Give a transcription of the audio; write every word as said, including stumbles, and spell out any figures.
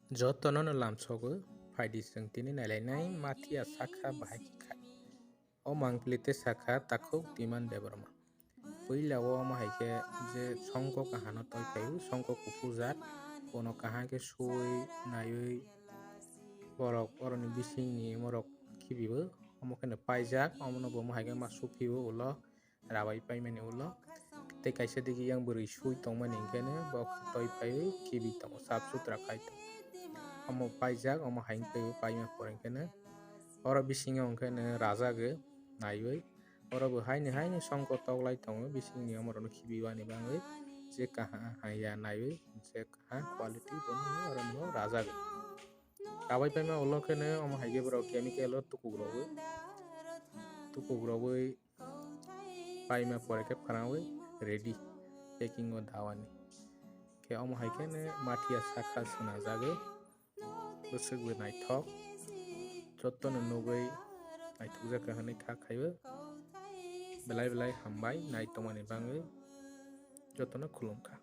Jotono no lamsogo, phaidi chwng tini nailainai Mathia sakha bahai khe khai. O mangpili tei sakha takhuk Diman Debbarma. Puila o omo hai khe je songkok kahano toi phaio, songkok kuphur jat, bono kaham khe sui naiwi borok oroni bisingni omorok khibibo, omo kheno paijak, omono bo omo hai khe ma suphio ulo. Rabai paimani ulo tei kaisa digi yang bwrwi sui tongmani hwnkhe no bo toi phaiwi khibi tongo, sap sutra khai tongo. Omo paijak, omo hai wngwi paima pore hwnkhe no oro bisingo hwnkhe no rajagwi naiwi oro bo haini haini songkok toklai tongo, bisingni omorokno khibiwani bagwi je kaham hamya naiwi je kaham quality bono oro no rajagwi. Rabai paima ulo khe no omo hai khe borok chemical o tukukrogwi tukukrogwi paima pore khe phwrangwi ready packing o dawani. Khe omo hai khe no Mathia sakha swnajagwi bwswk bo naithok, jotono nugwi naithokjak kha hwnwi kha khaiwi belai belai hambai nai tongmani bagwi jotono khulumkha.